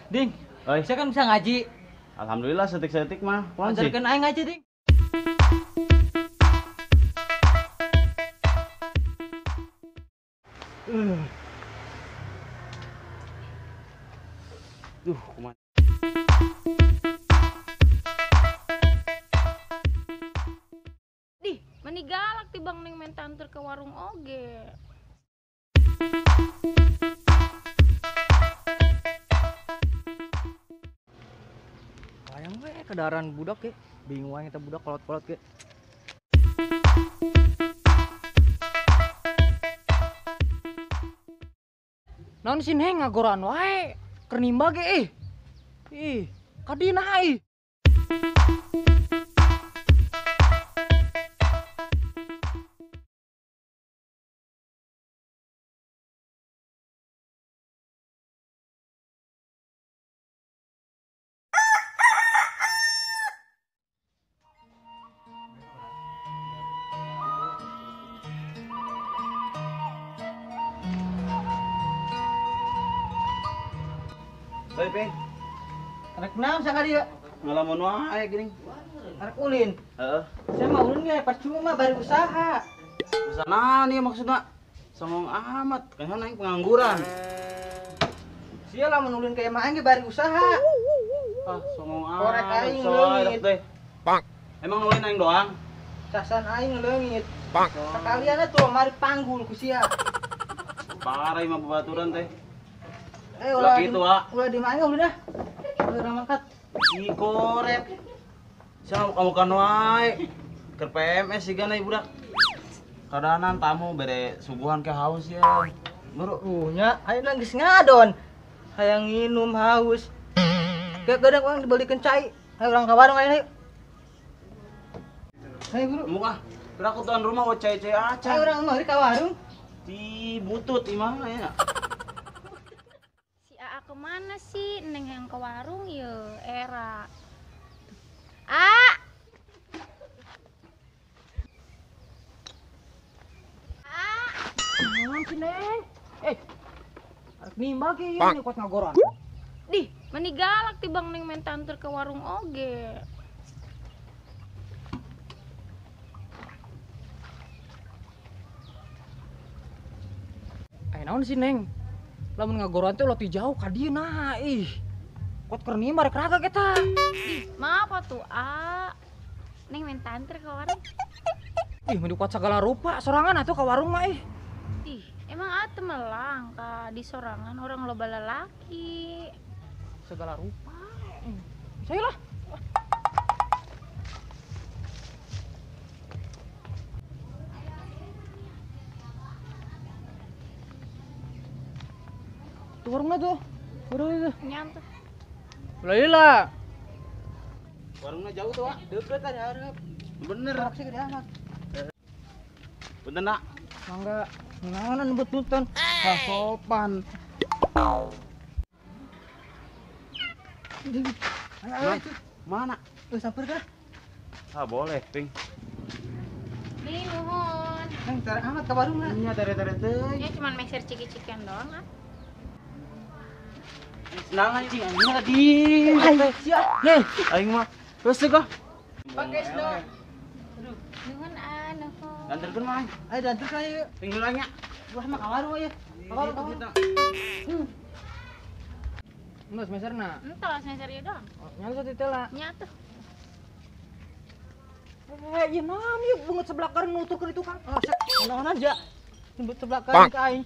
Ding, Oi. Saya kan bisa ngaji. Alhamdulillah setik-setik mah. Kuan sih. Ajarkeun aing ngaji, Ding. Duh, kumaha. Dih, meni galak tibang neng menta anter ke warung oge. Hayang we kedaran budak ge, bingung aing eta budak kolot-kolot ge. Naon sih neng ngagoran wae, keur nimba ge ih. Ih, kadina ih. Oi, Ping. Arek naon sakali ya? Ngalamun wae geuning. Arek ulin. Heeh. Saya mah ulin ge percuma bari usaha. Usaha naon ieu maksudna? Songong amat, kan aing pengangguran. Sia lamun ulin ka imah aing ge bari usaha. Ah, songong amat. Korek aing leungit. Pak. Emang ulin aing doang? Casan aing leungit. Pak. Sekalian atuh mari panggul ku sia. Parah imah babaturan teh. Eh, ulah gitu, ah. Ulah di mana ulah dah. Ulah mangkat. Ih, korek. Sia kamu kan wae. Keur PMS sigana ieu budak. Kadanan tamu bere suguhan ke haus ya. Bro, nya ayeuna geus ngadon. Hayang nginum haus. Kayak kadang urang dibelikeun cai. Ayo urang ka warung ayeuna yuk. Ayo bro. Muka. Kira aku tuan rumah wo cai-cai acan. Ayo urang mah ka warung. Di butut imah ya. Si Aa kemana sih? Neng yang ke warung ya, era. A. A. Naon sih, Neng? Eh. Arek nimba ge ieu kuat ngagoran. Dih, meni galak tibang neng menta anter ke warung oge. Eh, naon sih, Neng? Lamun ngagoran teh ulah ti jauh ka dieu nah ih. Kuat keur nimba rek raga eta. Dih, maaf atuh, A. Neng menta anter ke warung. Ih, meni kuat sagala rupa sorangan atuh ka warung mah ih. Dih, emang A teu melang ka di sorangan orang loba lalaki. Segala rupa. Saya lah. Tuh warungnya tuh. Warung itu. Nyantuh. Ulah. Warungnya jauh tuh, Pak. Deket ada hareup. Bener. Sih gede amat. Bener, nak. Mangga. Naonan betutan. Ah, sopan. Ayo, ayo, mana? Samper kah? Ah, boleh, Ping. Nih, nuhun. Neng, tere amat ka warung lah. Nya tere-tere teuing. Ya cuman meser ciki-cikian doang, ah. Senang anjing anjing tadi. Sia. Nih, aing mah. Terus kah? Pakai snow. Aduh, nuhun ah, nuhun. Anterkeun mah. Ayo dianterkeun ayo. Ping heula nya. Wah, mah ka warung aya. Ka warung ka warung. Mas meserna. Entos meser ieu doang. Nya geus teh lah. Nya tuh. Eh, ieu naon ieu beungeut sebelah karin nuturkeun itu Kang. Oh, sek naon aja. Beungeut sebelah karin ka aing.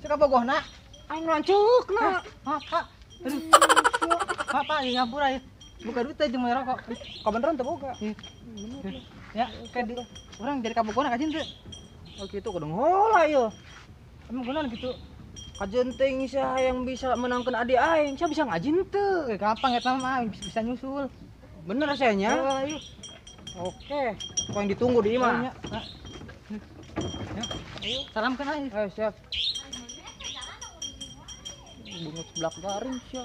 Sek kabogohna? Aing lanceukna. Hah, Pak. Aduh. Pak, Pak, ngampura ya. Buka duit aja mau rokok. Kabeneran teu boga. Ya, kayak di urang jadi kabogohna kajin teu. Oh gitu kudu ngolah ieu. Emang kunaon gitu? Kajen teh sia yang bisa menangkan adik aing, sia bisa ngajin teu. Gampang eta mah bisa nyusul. Bener sayanya? Ayo. Oke, kau yang ditunggu di imah. Ya. Ayo, salam kenal. Ayo, siap. Bunga sebelah garing sia.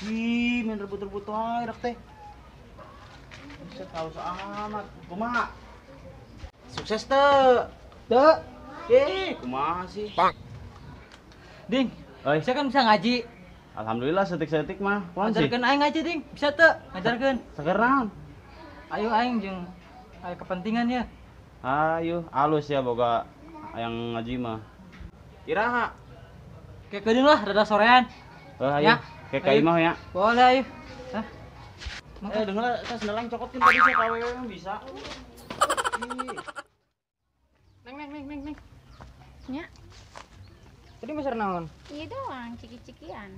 Ih, main rebut-rebut wae rek teh. Buset halus amat. Kumaha? Sukses teu? Teu. Eh, kumaha sih? Ding. Oi. Saya kan bisa ngaji. Alhamdulillah setik-setik mah. Kuan sih. Ngajarkeun aing ngaji ding. Bisa teu? Ngajarkeun. Seger naon? Ayo aing jeung aya kepentingan ya. Ayo, alus ya boga yang ngaji mah. Iraha. Kayak keudeung lah rada sorean. Heuh ayo. Kayak ka imah ya. Boleh ayo. Hah? Denger tas nelang cokotkeun tadi sia ka awewe bisa. Neng neng neng neng neng. Nya. Tadi meser naon? Iya doang, ciki-cikian.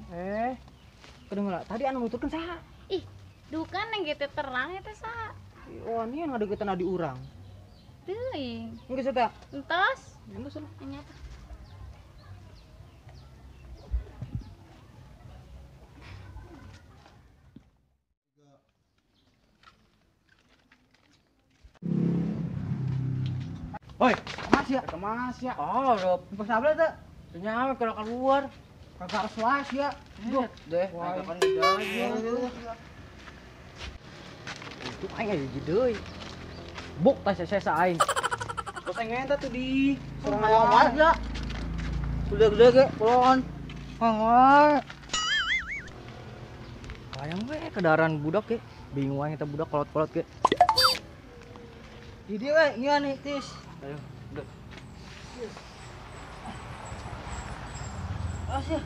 Kedengeran tadi anu nuturkeun saha? Ih, dukan neng gitu terang eta saha? Oh, ini yang ngadeukeutan adi urang. Teuing. Geus eta. Entos. Entos lah. Nya. Oi, kemas ya? Kemas ya. Oh, udah pas sablek teh. Nyawa kalau keluar kagak harus was ya. Duh, deh, kapan udah. Itu aing aja deui. Buk tas saya aing. Terus aing ngenta tuh di surang warga. Gede-gede ge kulon. Hangoy. Hayang we kedaran budak ge. Bingung aing eta budak kolot-kolot ge. Di dieu we ngian nih tis. Ayo, udah. Asyik.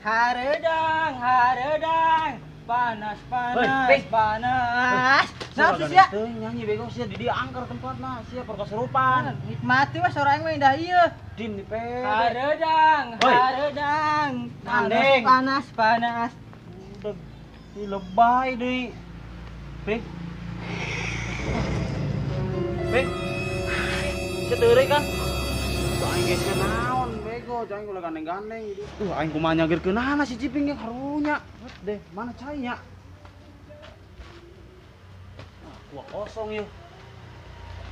Haredang, haredang, panas, panas, panas. Nah, sia. Nyanyi bego sia di dia angker tempatna, sia perkeserupan. Nikmati weh suara aing mah indah ieu. Dim di pe. Haredang, haredang, panas, panas, panas. Udah lebay deui. Pik. Pik. Sia teureui kan? Aing geus naon bego, aing ulah gandeng-gandeng gitu. Tuh aing kumaha nyageurkeunana si Ciping ge karunya. Deh, mana cainya? Ah, kuah kosong ieu.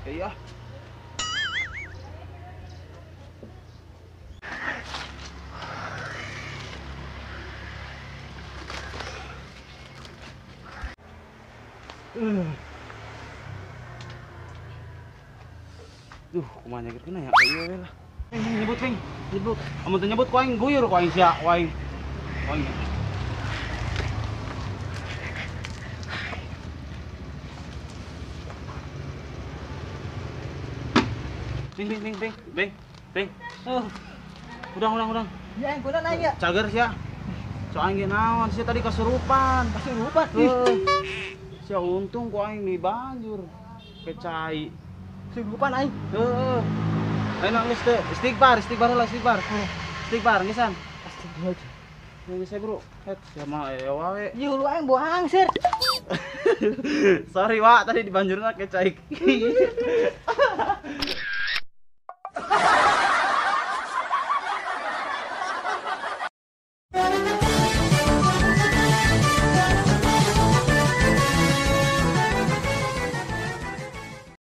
Iya. Duh, kumaha nyageurkeunna ya? Ieu we lah. Nyebut ping, nyebut. Amun teu nyebut ku aing guyur ku aing sia, ku aing. Ku aing. Ping ping ping ping, ping, ping. Oh. Udang udang udang. Ya aing kunaon aing ya? Cager sia. So aing ge naon sia tadi kasurupan. Kasurupan. Heuh. Sia untung ku aing dibanjur. Kecai. Kasurupan aing. Heuh. Ayo nangis teh, istighfar, istighfar lah, istighfar. Istighfar, ngisan. Astagfirullah. Nangis saya bro. Het, sama ewa we. Ieu lu aing bohong sir. Sorry, Wak, tadi dibanjurna kecai.